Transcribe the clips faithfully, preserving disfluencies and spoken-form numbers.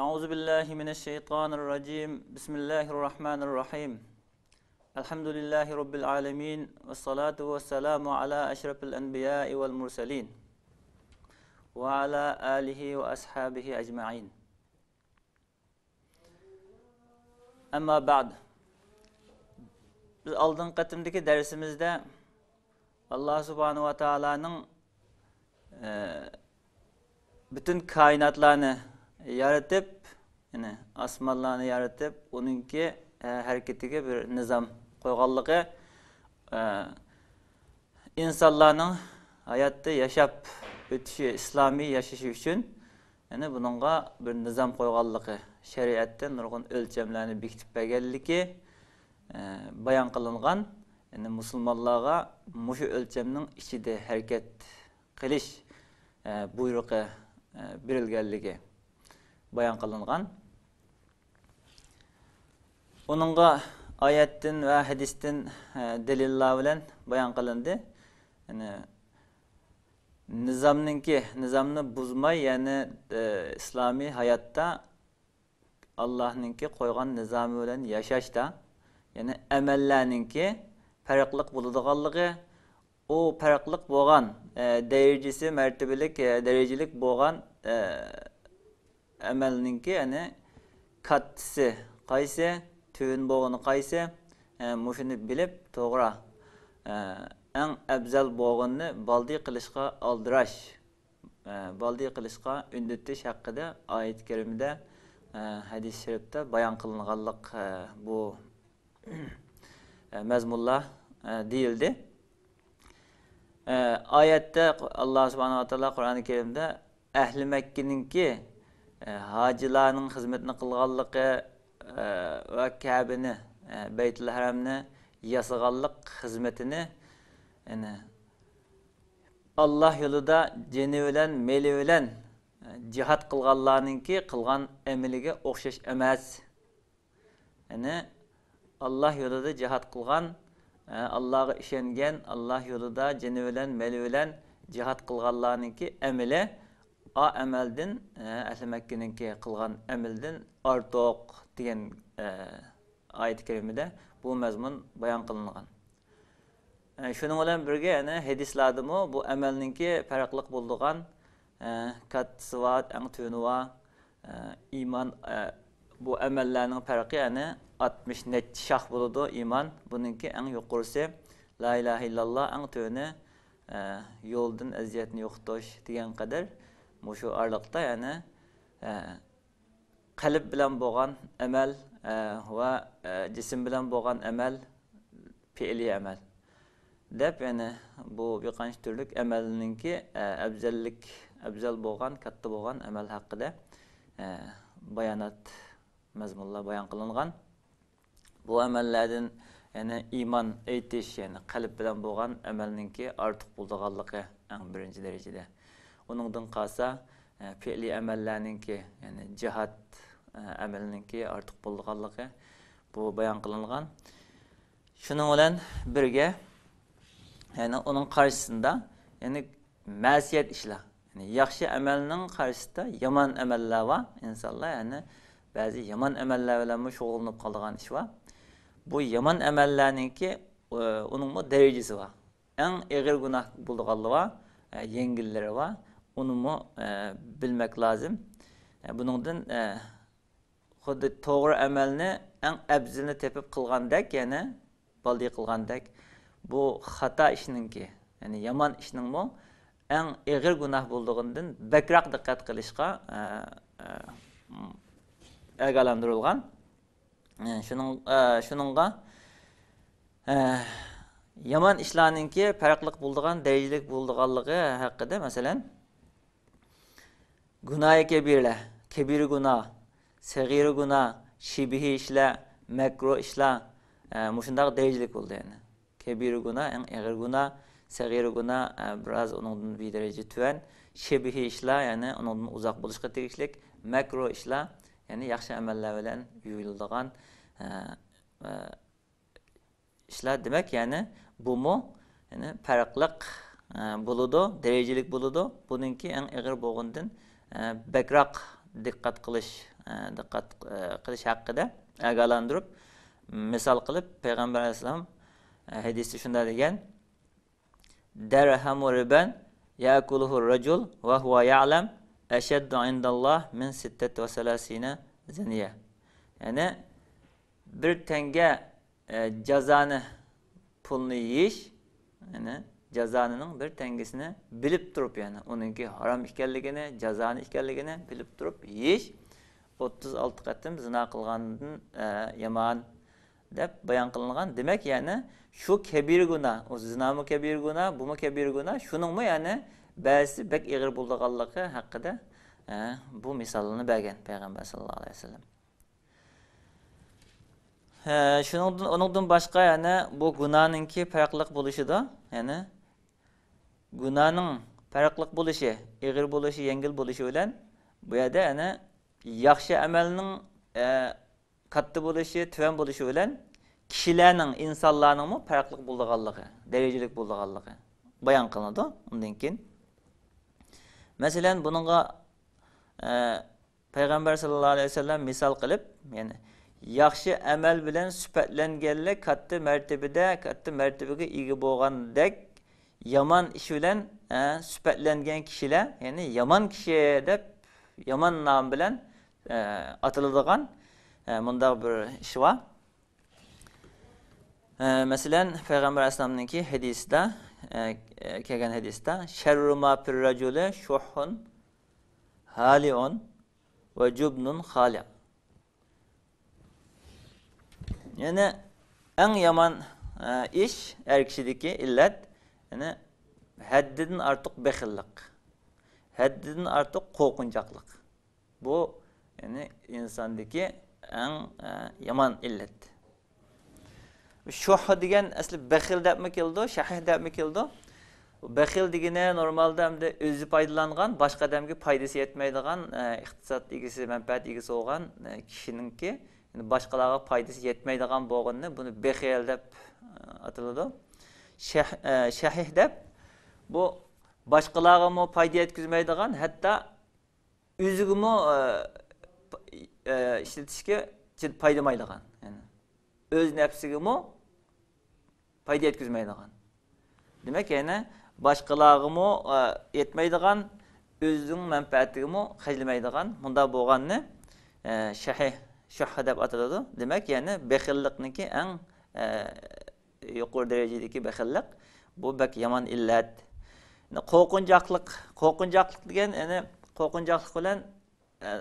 أعوذ بالله من الشيطان الرجيم. بسم الله الرحمن الرحيم. الحمد لله رب العالمين، والصلاة والسلام على أشرف الأنبياء والمرسلين، وعلى آله وأصحابه أجمعين. أما بعد. بىز ئالدىنقى قېتىمدىكى دەرسىمىزدە ئاللا سۇبھانەھۇ ۋە تائالانىڭ، ئە، پۈتۈن كائىناتلارنى يارىتىپ، يەنى ئاسمانلارنى يارىتىپ، ئۇنىڭكى، ئە، ھەرىكىتىگە بىر نىزام قويغانلىقى، ئە، ئىنسانلارنىڭ ھاياتتا ياشاپ ئۆتۈشى، ئىسلامىي ياشىشى ئۈچۈن، يەنى بۇنىڭغا بىر نىزام قويغانلىقى، شەرىئەتتە نۇرغۇن ئۆلچەملەرنى بېكىتىپ بەرگەنلىكى، ئە، بايان قىلىنغان. يەنى مۇسۇلمانلارغا مۇشۇ ئۆلچەمنىڭ ئىچىدە ھەرىكەت قىلىش، ئە، بۇيرۇقى، ئە، بېرىلگەنلىكى بايان قىلىنغان. ئۇنىڭغا ئايەتتىن ۋە ھەدىستىن، ئە، دەلىللار بىلەن بايان قىلىندى. يەنى نىزامنىڭكى، نىزامنى بۇزماي، يەنى، ئە، ئىسلامىي ھاياتتا ئاللانىڭكى قويغان نىزامى بىلەن ياشاشتا، يەنى ئەمەللەرنىڭكى پەرقلىق بولىدىغانلىقى، ئۇ پەرقلىق بولغان، ئە، دەرىجىسى، مەرتىۋىلىك، ئە، دەرىجىلىك بولغان، ئە، ئەمەلنىڭكى، يەنى كاتتىسى قايسى، تۆۋەن بولغىنى قايسى، ئە، مۇشۇنى بىلىپ توغرا، ئە، ئەڭ ئەۋزەل بولغىنىنى بالدى قىلىشقا ئالدىراش، ئە، بالدى قىلىشقا ئۈندىتىش ھەققىدە ئايەت كەرىمىدە، ئە، ھەدىس شەرىپتە بايان قىلىنغانلىق، ئە، بۇ، ئە، مەزمۇنلار، ئە، دېيىلدى. ئە، ئايەتتە ئاللا سۇبھانەھۇ ۋە تائالا قۇرئانى كەرىمدە ئەھلى مەككىنىڭكى، ئە، ھاجىلارنىڭ خىزمىتىنى قىلغانلىقى، ئە، ۋە كەبىنى، ئە، بەيتۇل ھەرەمنى ياسىغانلىق خىزمىتىنى، يەنى ئاللا يولىدا جېنى بىلەن، مېلى بىلەن، ئە، جىھاد قىلغانلارنىڭكى قىلغان ئەمىلىگە ئوخشاش ئەمەس. يەنى ئاللا يولىدا جىھاد قىلغان، ئە، ئاللاغا ئىشەنگەن، ئاللا يولىدا جېنى بىلەن، مېلى بىلەن جىھاد قىلغانلارنىڭكى ئەمىلى ئا ئەمەلدىن، ئە، ئەھلى مەككىنىڭكى قىلغان ئەمىلىدىن ئارتۇق دېگەن، ئە، ئايەت كەرىمىدە بۇ مەزمۇن بايان قىلىنغان. ئە، شۇنىڭ بىلەن بىرگە، يەنە ھەدىسلاردىمۇ بۇ ئەمەلنىڭكى پەرقلىق بولىدىغان، ئە، كاتتىسى بار، ئەڭ تۆۋىنى بار، ئە، ئىمان، ئە، بۇ ئەمەللەرنىڭ پەرقى، يەنى ئاتمىش نەچچە شاخ بولىدۇ ئىمان. بۇنىڭكى ئەڭ يۇقىرىسى لا ئىلاھە ئىللاللا، ئەڭ تۆۋىنى، ئە، يولدىن ئەزىيەتنى يوقىتىش دېگەن قەدەر مۇشۇ ئارىلىقتا، يەنى، ئە، قەلب بىلەن بولغان ئەمەل، ئە، ۋە، ئە، جىسىم بىلەن بولغان ئەمەل، پېئلىي ئەمەل دەپ، يەنى بۇ بىر قانچە تۈرلۈك ئەمەلنىڭكى، ئە، ئەۋزەللىك، ئەۋزەل بولغان، كاتتا بولغان ئەمەل ھەققىدە، ئە، بايانات، مەزمۇنلار بايان قىلىنغان. بۇ ئەمەللەردىن، يەنى ئىمان ئېيتىش، يەنى قەلب بىلەن بولغان ئەمەلنىڭكى ئارتۇق بولىدىغانلىقى ئەڭ بىرىنچى دەرىجىدە. ئۇنىڭدىن قالسا، ئە، پېئلىي ئەمەللەرنىڭكى، يەنى جىھاد، ئە، ئەمەلنىڭكى ئارتۇق بولىدىغانلىقى بۇ بايان قىلىنغان. شۇنىڭ بىلەن بىرگە، يەنى ئۇنىڭ قارشىسىندا، يەنى مەسىيەت ئىشلار. يەنى ياخشى ئەمەلنىڭ قارشىسىدا يامان ئەمەللەر بار. ئىنسانلار، يەنى بەزى يامان ئەمەللەر بىلەنمۇ شۇغۇللىنىپ قالىدىغان ئىش بار. بۇ يامان ئەمەللەرنىڭكى، ئۇ-، ئۇنىڭمۇ دەرىجىسى بار. ئەڭ ئېغىر گۇناھ بولىدىغانلىرى بار، ئە، يەڭگىللىرى بار. ئۇنىمۇ، ئە، بىلمەك لازىم. ئە، بۇنىڭدىن، ئە، خۇددى توغرا ئەمەلنى ئەڭ ئەۋزىلىنى تېپىپ قىلغاندەك، يەنى بالدى قىلغاندەك، بۇ خاتا ئىشنىڭكى، يەنى يامان ئىشنىڭمۇ ئەڭ ئېغىر گۇناھ بولىدىغىنىدىن بەكرەك دىققەت قىلىشقا، ئە، ئە، ئاگاھلاندۇرۇلغان. ئە، شۇنىڭ، ئە، شۇنىڭغا، ئە، يامان ئىشلارنىڭكى پەرقلىق بولىدىغان، دەرىجىلىك بولىدىغانلىقى ھەققىدە، مەسىلەن، گۇناھى كەبىرە، كەبىرە گۇناھ، سەغىرە گۇناھ، شىبھىي ئىشلار، مەكرۇھ ئىشلار، ئە، مۇشۇنداق دەرىجىلىك بولىدۇ، يەنى. كەبىرە گۇناھ، ئەڭ ئېغىر گۇناھ، سەغىرە گۇناھ، ئە، بىراز ئۇنىڭدىن بىر دەرىجە تۆۋەن، شىبھىي ئىشلار، يەنى ئۇنىڭدىن ئۇزاق بولۇشقا تېگىشلىك، مەكرۇھ ئىشلار، يەنى ياخشى ئەمەللەر بىلەن يۇيۇلىدىغان، ئە، ئە، ئىشلار. دېمەك، يەنى بۇمۇ، يەنى پەرقلىق، ئە، بولىدۇ، دەرىجىلىك بولىدۇ. بۇنىڭكى ئەڭ ئېغىر بولغىنىدىن، ئە، بەكرەك دىققەت قىلىش، ئە، دىققەت، ئە، قىلىش ھەققىدە ئاگاھلاندۇرۇپ، مىسال قىلىپ، پەيغەمبەر ئەلەيھىسسالام، ئە، ھەدىستە شۇنداق دېگەن، دەرھەمۇ رىبەن يەكۇلۇھۇ رەجۇل ۋە ھۇۋە يەلەم ئەشەددۇ ئىندەللاھ مىن سىتتەتى ۋە سەلاسىنە زەنىيە. يەنى بىر تەڭگە، ئە، جازانە پۇلنى يېيىش، يەنى جازانىنىڭ بىر تەڭگىسىنى بىلىپ تۇرۇپ، يەنى ئۇنىڭكى ھارام ئىكەنلىكىنى، جازانە ئىكەنلىكىنى بىلىپ تۇرۇپ يېيىش ئوتتۇز ئالتە قېتىم زىنا قىلغاندىن، ئە، يامان دەپ بايان قىلىنغان. دېمەك، يەنى شۇ كەبىرە گۇناھ، ئۇ زىنامۇ كەبىرە گۇناھ، بۇمۇ كەبىرە گۇناھ، شۇنىڭمۇ يەنى بەزىسى بەك ئېغىر بولىدىغانلىقى ھەققىدە، ئە، بۇ مىسالنى بەرگەن پەيغەمبەر ساللاللاھۇ ئەلەيھى ۋەسەللەم. ھە، شۇنىڭدىن، ئۇنىڭدىن باشقا يەنە بۇ گۇناھنىڭكى پەرقلىق بولۇشىدا، يەنى گۇناھنىڭ پەرقلىق بولۇشى، ئېغىر بولۇشى، يەڭگىل بولۇشى بىلەن بۇ يەردە يەنە ياخشى ئەمەلنىڭ، ئە، كاتتا بولۇشى، تۆۋەن بولۇشى بىلەن كىشىلەرنىڭ، ئىنسانلارنىڭمۇ پەرقلىق بولىدىغانلىقى، دەرىجىلىك بولىدىغانلىقى بايان قىلىنىدۇ. ئۇندىن كېيىن، مەسىلەن، بۇنىڭغا، ئە، پەيغەمبەر ساللاللاھۇ ئەلەيھى ۋەسەللەم مىسال قىلىپ، يەنى ياخشى ئەمەل بىلەن سۈپەتلەنگەنلەر كاتتا مەرتىبىدە، كاتتا مەرتىبىگە ئىگە بولغاندەك، يامان ئىش بىلەن، ئە، سۈپەتلەنگەن كىشىلەر، يەنى يامان كىشى دەپ يامان نام بىلەن، ئە، ئاتىلىدىغان، ئە، مۇنداق بىر ئىش بار. ئە، مەسىلەن، پەيغەمبەر ئەلەيھىسسالامنىڭكى ھەدىسىدە، ئە، ئە، كەلگەن ھەدىسىدە، شەررۇ ما فىر رەجۇلى شۇھھۇن ھالىئۇن ۋە جۇبنۇن خالىئ. يەنى ئەڭ يامان، ئە، ئىش، ئەر كىشىدىكى ئىللەت، يەنى ھەددىدىن ئارتۇق بېخىللىق، ھەددىدىن ئارتۇق قورقۇنچاقلىق. بۇ، يەنى ئىنساندىكى ئەڭ، ئە، يامان ئىللەت. شۇھ دېگەن ئەسلى بېخىل دەپمۇ كېلىدۇ، شەھىھ دەپمۇ كېلىدۇ. بېخىل دېگىنى نورمالدا ئەمدى ئۆزى پايدىلانغان، باشقا ئادەمگە پايدىسى يەتمەيدىغان، ئە، ئىقتىساد ئىگىسى، مەنپەئەت ئىگىسى بولغان، ئە، كىشىنىڭكى، يەنى باشقىلارغا پايدىسى يەتمەيدىغان بولغىنىنى بۇنى بېخىل دەپ، ئە، ئاتىلىدۇ. شەھ-، ئە، شەھىھ دەپ بۇ باشقىلارغىمۇ پايدا يەتكۈزمەيدىغان، ھەتتا ئۆزىگىمۇ، ئە، ئە، ئىشلىتىشكە پايدىمايدىغان، يەنى ئۆز نەپسىگىمۇ پايدا يەتكۈزمەيدىغان. دېمەك، يەنى باشقىلارغىمۇ، ئە، يەتمەيدىغان، ئۆزىنىڭ مەنپەئەتىگىمۇ خەجلىمەيدىغان، مۇنداق بولغاننى، ئە، شەھىھ، شۇھ دەپ ئاتىلىدۇ. دېمەك، يەنى بېخىللىقنىڭكى ئەڭ، ئە، يۇقىرى دەرىجىدىكى بېخىللىق، بۇ بەك يامان ئىللەت. قورقۇنچاقلىق، قورقۇنچاقلىق دېگەن، يەنى قورقۇنچاقلىق بىلەن، ئە،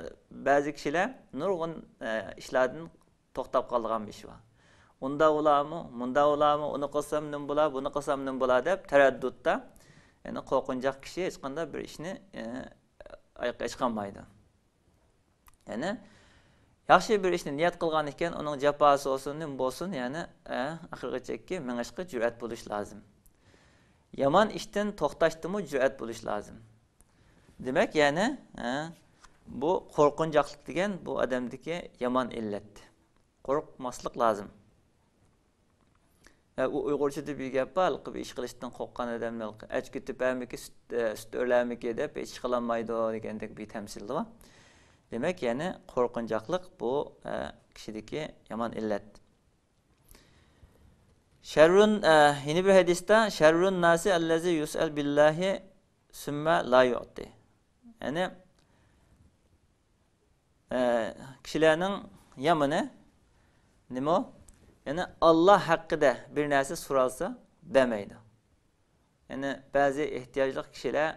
بەزى كىشىلەر نۇرغۇن، ئە، ئىشلاردىن توختاپ قالىدىغان بىر ئىش بار. ئۇنداق بولارمۇ، مۇنداق بولارمۇ، ئۇنى قىلسام نېمە بولا، بۇنى قىلسام نېمە بولا دەپ تەرەددۇتتا، يەنى قورقۇنچاق كىشى ھېچقانداق بىر ئىشنى، ئە، ئاياققا چىقارمايدۇ. يەنى ياخشى بىر ئىشنى نىيەت قىلغان ئىكەن، ئۇنىڭ جاپاسى بولسۇن، نېمە بولسۇن، يەنى، ئە، ئاخىرغىچەككى مېڭىشقا جۈرئەت بولۇش لازىم. يامان ئىشتىن توختاشتىمۇ جۈرئەت بولۇش لازىم. دېمەك، يەنى، ئە، بۇ قورقۇنچاقلىق دېگەن بۇ ئادەمدىكى يامان ئىللەت. قورقماسلىق لازىم. ئە، ئۇ ئۇيغۇرچىدا بىر گەپ بار، ھېلىقى بىر ئىش قىلىشتىن قورققان ئادەمنى ھېلىقى ئەچكە تۆپەرمىكى، سۈت، ئە، سۈت ئۆرلەرمىكى دەپ ھېچ ئىش قىلالمايدۇ دېگەندەك بىر تەمسىلى بار. دېمەك، يەنى قورقۇنچاقلىق بۇ، ئە، كىشىدىكى يامان ئىللەت. شەررۇن، ئە، يەنە بىر ھەدىستە، شەررۇن ناسى ئەللەزى يۇسئەل بىللاھى سۈممە لا يۇئتى. يەنى، ئە، كىشىلەرنىڭ يامىنى نېمە؟ يەنى ئاللا ھەققىدە بىر نەرسە سورالسا بەرمەيدۇ. يەنى بەزى ئېھتىياجلىق كىشىلەر،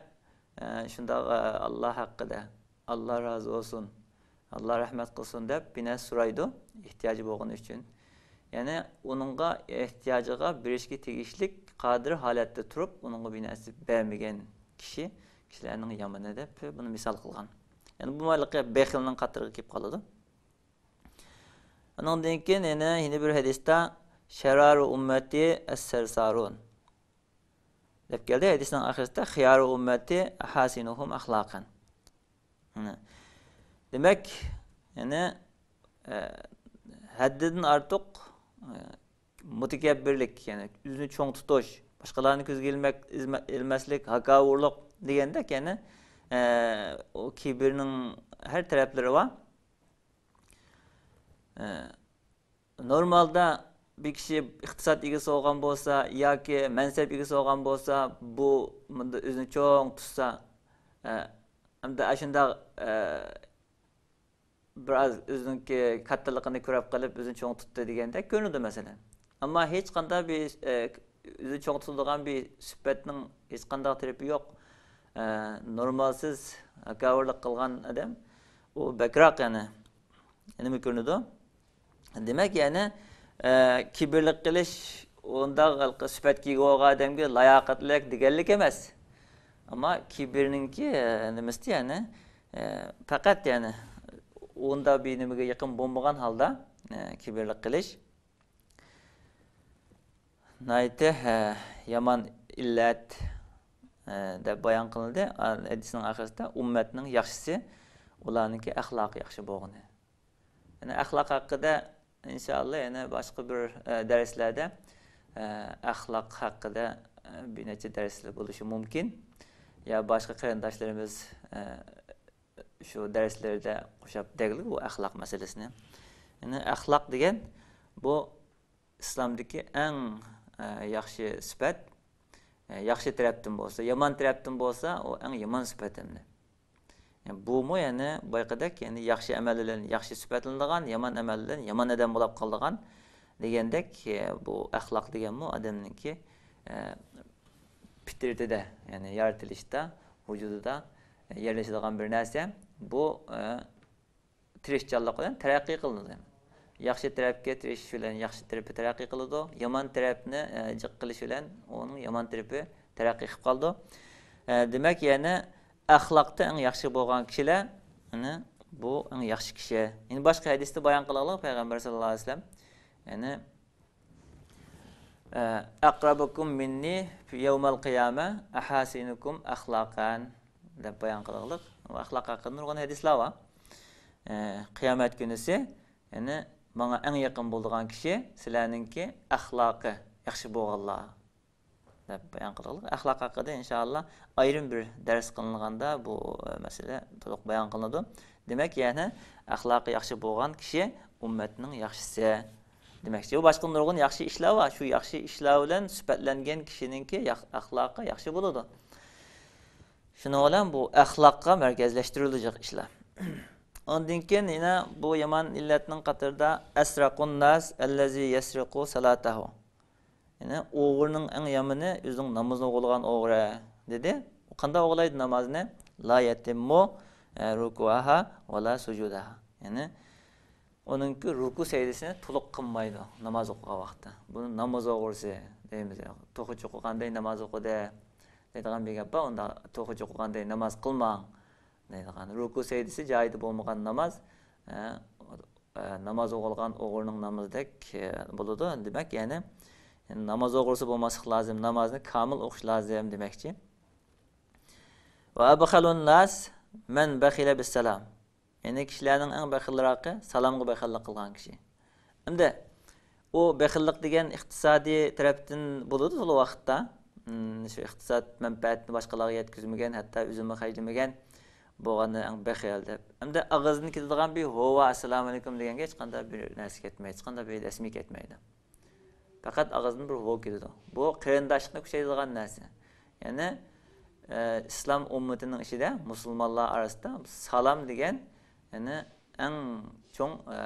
ئە، شۇنداق، ئە، ئاللا ھەققىدە، ئاللا رازى بولسۇن، ئاللا رەھمەت قىلسۇن دەپ بىر نەرسە سورايدۇ، ئېھتىياجى بولغىنى ئۈچۈن. يەنى ئۇنىڭغا ئېھتىياجىغا بېرىشكە تېگىشلىك قادىر ھالەتتە تۇرۇپ، ئۇنىڭغا بىر نەرسە بەرمىگەن كىشى، كىشىلەرنىڭ يامىنى دەپ بۇنى مىسال قىلغان. يەنى بۇ مالىقى بېخىلنىڭ قاتىرىغا كىرىپ قالىدۇ. ئۇنىڭدىن كېيىن يەنە، يەنە بىر ھەدىستە، شەرارۇ ئۈممەتى ئەسسەرسارۇن دەپ كەلدى. ھەدىسنىڭ ئاخىرىسىدا، خىيارۇ ئۈممەتى ئەھاسىنۇھۇم ئەخلاقەن. دېمەك، يەنى، ئە، ھەددىدىن ئارتۇق، ئە، مۇتەكەببىرلىك، يەنى ئۆزىنى چوڭ تۇتۇش، باشقىلارنى كۆزگە ئىلمەك-، ئىلمە-، ئىلمەسلىك، ھاكاۋۇرلۇق دېگەندەك، يەنى، ئە، ئۇ كىبىرنىڭ ھەر تەرەپلىرى بار. ئە، نورمالدا بىر كىشى ئىقتىساد ئىگىسى بولغان بولسا ياكى مەنسەپ ئىگىسى بولغان بولسا، بۇ مۇندا ئۆزىنى چوڭ تۇتسا، ئە، ئەمدى ئاشۇنداق، ئە، بىراز ئۆزىنىڭكى كاتتىلىقىنى كۆرۈپ قېلىپ، ئۆزىنى چوڭ تۇتتى دېگەندەك كۆرۈنىدۇ، مەسىلەن. ئەمما ھېچقانداق بىر، ئە، ئۆزىنى چوڭ تۇتىدىغان بىر سۈپەتنىڭ ھېچقانداق تەرىپى يوق. ئە، نورمالسىز ھاكاۋۇرلۇق قىلغان ئادەم، ئۇ بەكرەك، يەنى، نېمە كۆرۈنىدۇ؟ دېمەك، يەنى، ئە، كىبىرلىك قىلىش ئۇنداق ھېلىقى سۈپەتكە ئىگە بولغان ئادەمگە لاياقەتلىك دېگەنلىك ئەمەس. ئەمما كىبىرنىڭكى، ئە، نېمىسى، يەنى، ئە، پەقەت، يەنى، ئۇنداق بىر نېمىگە يېقىن بولمىغان ھالدا، ئە، كىبىرلىك قىلىش ناھايىتى، ئە، يامان ئىللەت، ئە، دەپ بايان قىلىندى. ئا، ھەدىسنىڭ ئاخىرىسىدا ئۈممەتنىڭ ياخشىسى ئۇلارنىڭكى ئەخلاقى ياخشى بولغىنى. يەنى ئەخلاق ھەققىدە، ئىنشائاللا، يەنە باشقا بىر، ئە، دەرسلەردە، ئە، ئەخلاق ھەققىدە، ئە، بىر نەچچە دەرسلەر بولۇشى مۇمكىن. يا باشقا قېرىنداشلىرىمىز، ئە، شۇ دەرسلەردە قوشاپ دەگلىك بۇ ئەخلاق مەسىلىسىنى. يەنى ئەخلاق دېگەن بۇ ئىسلامدىكى ئەڭ، ئە، ياخشى سۈپەت. ئە، ياخشى تەرەپتىن بولسا، يامان تەرەپتىن بولسا، ئۇ ئەڭ يامان سۈپەت ئەمدى. يەنى بۇمۇ يەنە بايىقىدەك، يەنى ياخشى ئەمەل بىلەن ياخشى سۈپەتلىنىدىغان، يامان ئەمەل بىلەن يامان ئادەم بولۇپ قالىدىغان دېگەندەك، ئە، بۇ ئەخلاق دېگەنمۇ ئادەمنىڭكى، ئە، پىترىتىدە، يەنى يارىتىلىشتا، ۋۇجۇدىدا، ئە، يەرلىشىدىغان بىر نەرسە. بۇ، ئە، تىرىشچانلىق بىلەن تەرەققىي قىلىنىدۇ. ياخشى تەرەپكە تىرىشىش بىلەن ياخشى تەرىپى تەرەققىي قىلىدۇ. يامان تەرەپنى، ئە، جىق قىلىش بىلەن ئۇنىڭ يامان تەرىپى تەرەققىي قىلىپ قالىدۇ. ئە، دېمەك، يەنى ئەخلاقتا ئەڭ ياخشى بولغان كىشىلەر، يەنى بۇ ئەڭ ياخشى كىشى. يەنە باشقا ھەدىستە بايان قىلغانلىق پەيغەمبەر ساللاللاھۇ ئەلەيھى ۋەسەللەم، يەنى، ئە، «أقربكم مني يوم القيامة أحاسنكم أخلاقا» دەپ بايان قىلغانلىق. ئەخلاق ھەققىدە نۇرغۇن ھەدىسلەر بار. ئە، قىيامەت كۈنىسى، يەنى، ماڭا ئەڭ يېقىن بولىدىغان كىشى سىلەرنىڭكى ئەخلاقى ياخشى بولغانلار دەپ بايان قىلغانلىق. ئەخلاق ھەققىدە، ئىنشائاللا، ئايرىم بىر دەرس قىلىنغاندا بۇ، ئە، مەسىلە تولۇق بايان قىلىنىدۇ. دېمەك، يەنى ئەخلاقى ياخشى بولغان كىشى ئۈممەتنىڭ ياخشىسى دېمەكچى. بۇ باشقا نۇرغۇن ياخشى ئىشلار بار. شۇ ياخشى ئىشلار بىلەن سۈپەتلەنگەن كىشىنىڭكى ياخ-، ئەخلاقى ياخشى بولىدۇ. شۇنىڭ بىلەن بۇ ئەخلاققا مەركەزلەشتۈرۈلىدىغان ئىشلار. ئاندىن كېيىن يەنە بۇ يامان ئىللەتنىڭ قاتارىدا «أسرق الناس الذي يسرق صلاته». يەنى ئوغرىنىڭ ئەڭ يامىنى ئۆزىنىڭ نامىزىنى ئوغرىلايدىغان ئوغرى، دېدى. ئۇ قانداق ئوغرىلايدۇ نامازنى؟ «لا يتم ركوعها ولا سجودها». يەنى ئۇنىڭكى رۇكۇ سەجدىسىنى تولۇق قىلمايدۇ ناماز ئوقۇغان ۋاقىتتا. بۇنى ناماز ئوغرىسى دەيمىز. توخۇ چوقۇغاندەك ناماز ئوقۇدى دەيدىغان بىر گەپ بار. ئۇنداق توخۇ چوقۇغاندەك ناماز قىلماڭ دەيدىغان. رۇكۇ سەجدىسى جايىدا بولمىغان ناماز، ئە، ئە، ناماز ئوغرىلىغان ئوغرىنىڭ نامىزىدەك، ئە، بولىدۇ. دېمەك، يەنى ناماز ئوغرىسى بولماسلىق لازىم، نامازنى كامىل ئوقۇش لازىم دېمەكچى. «وأبخل الناس من بخل بالسلام». يەنى كىشىلەرنىڭ ئەڭ بېخىلراقى سالامغا بېخىللىق قىلغان كىشى. ئەمدى ئۇ بېخىللىق دېگەن ئىقتىسادىي تەرەپتىن بولىدۇ تولا ۋاقىتتا. مم، شۇ ئىقتىساد مەنپەئەتىنى باشقىلارغا يەتكۈزمىگەن، ھەتتا ئۆزىمۇ خەجلىمىگەن بولغاندا ئەڭ بېخىل دەپ. ئەمدى ئاغزىدىن كېتىدىغان بىر «ھوۋا، ئەسسالامۇئەلەيكۇم» دېگەنگە ھېچقانداق بىر نەرسە كەتمەيدۇ، ھېچقانداق بىر رەسمىي كەتمەيدۇ. پەقەت ئاغزىدىن بىر «ھو» كېتىدۇ. بۇ قېرىنداشلىقنى كۈچەيتىدىغان نەرسە. يەنى، ئە، ئىسلام ئۈممىتىنىڭ ئىچىدە، مۇسۇلمانلار ئارىسىدا سالام دېگەن، يەنى ئەڭ چوڭ، ئە،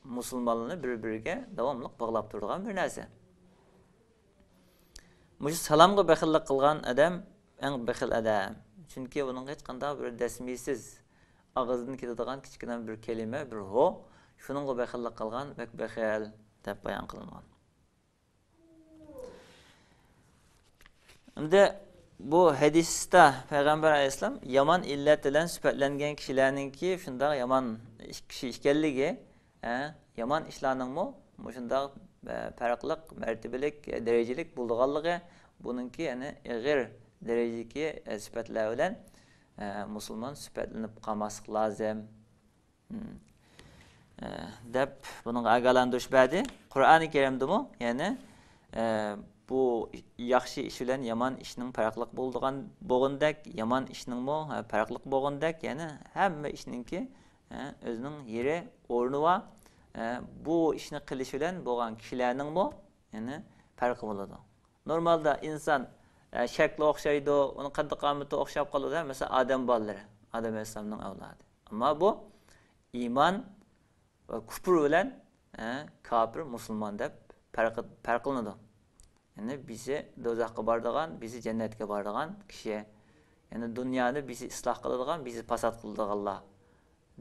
مۇسۇلمانلارنى بىر-بىرىگە داۋاملىق باغلاپ تۇرىدىغان بىر نەرسە. مۇشۇ سالامغا بېخىللىق قىلغان ئادەم ئەڭ بېخىل ئادەم. چۈنكى ئۇنىڭغا ھېچقانداق بىر رەسمىيسىز، ئاغزىدىن كېتىدىغان كىچىككىنە بىر كەلىمە، بىر «ھو»، شۇنىڭغا بېخىللىق قىلغان بەك بېخىل دەپ بايان قىلىنغان. ئەمدى بۇ ھەدىستە پەيغەمبەر ئەلەيھىسسالام يامان ئىللەت بىلەن سۈپەتلەنگەن كىشىلەرنىڭكى شۇنداق يامان كىشى ئىكەنلىكى، ھە، يامان ئىشلارنىڭمۇ مۇشۇنداق، ئە، پەرقلىق، مەرتىۋىلىك، ئە، دەرىجىلىك بولىدىغانلىقى، بۇنىڭكى، يەنى، ئېغىر دەرىجىدىكى، ئە، سۈپەتلەر بىلەن، ئە، مۇسۇلمان سۈپەتلىنىپ قالماسلىق لازىم. مم. ئە، دەپ بۇنىڭغا ئاگاھلاندۇرۇش بەردى. قۇرئانى كەرىمدىمۇ يەنە، ئە، بۇ ياخشى ئىش بىلەن يامان ئىشنىڭ پەرقلىق بولىدىغان، بولغىنىدەك، يامان ئىشنىڭمۇ، ھە، پەرقلىق بولغىنىدەك، يەنە ھەممە ئىشنىڭكى، ھە، ئۆزىنىڭ يېرى، ئورنى بار. ئە، بۇ ئىشنى قىلىش بىلەن بولغان كىشىلەرنىڭمۇ، يەنى، پەرقى بولىدۇ. نورمالدا ئىنسان، ئە، شەكلى ئوخشايدۇ، ئۇنىڭ قەددى قامىتى ئوخشاپ قالىدۇ، مەسىلەن، ئادەم بالىلىرى، ئادەم ئەلەيھىسسالامنىڭ ئەۋلادى. ئەمما بۇ ئىمان ۋە كۇپۇر بىلەن، ئە، كاپىر، مۇسۇلمان دەپ پەرق-، پەرقلىنىدۇ. يەنى بىرسى دوزاخقا بارىدىغان، بىرسى جەننەتكە بارىدىغان كىشى. يەنى دۇنيانى بىرسى ئىسلاھ قىلىدىغان، بىرسى پاسات قىلىدىغانلار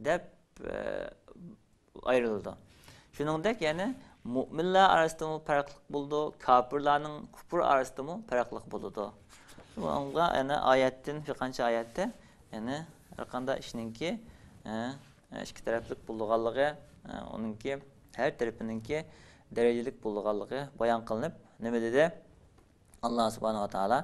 دەپ، ئە، ئايرىلىدۇ. شۇنىڭدەك يەنە مۇئمىنلار ئارىسىدىمۇ پەرقلىق بولىدۇ، كاپىرلارنىڭ كۇپۇر ئارىسىدىمۇ پەرقلىق بولىدۇ. بۇنىڭغا يەنە ئايەتتىن، بىر قانچە ئايەتتە يەنە ھەر قانداق ئىشنىڭكى، ئە، ئىككى تەرەپلىك بولىدىغانلىقى، ئە، ئۇنىڭكى ھەر تەرىپىنىڭكى دەرىجىلىك بولىدىغانلىقى بايان قىلىنىپ، نېمە دېدى؟ ئاللا سۇبھانەھۇ ۋە تائالا،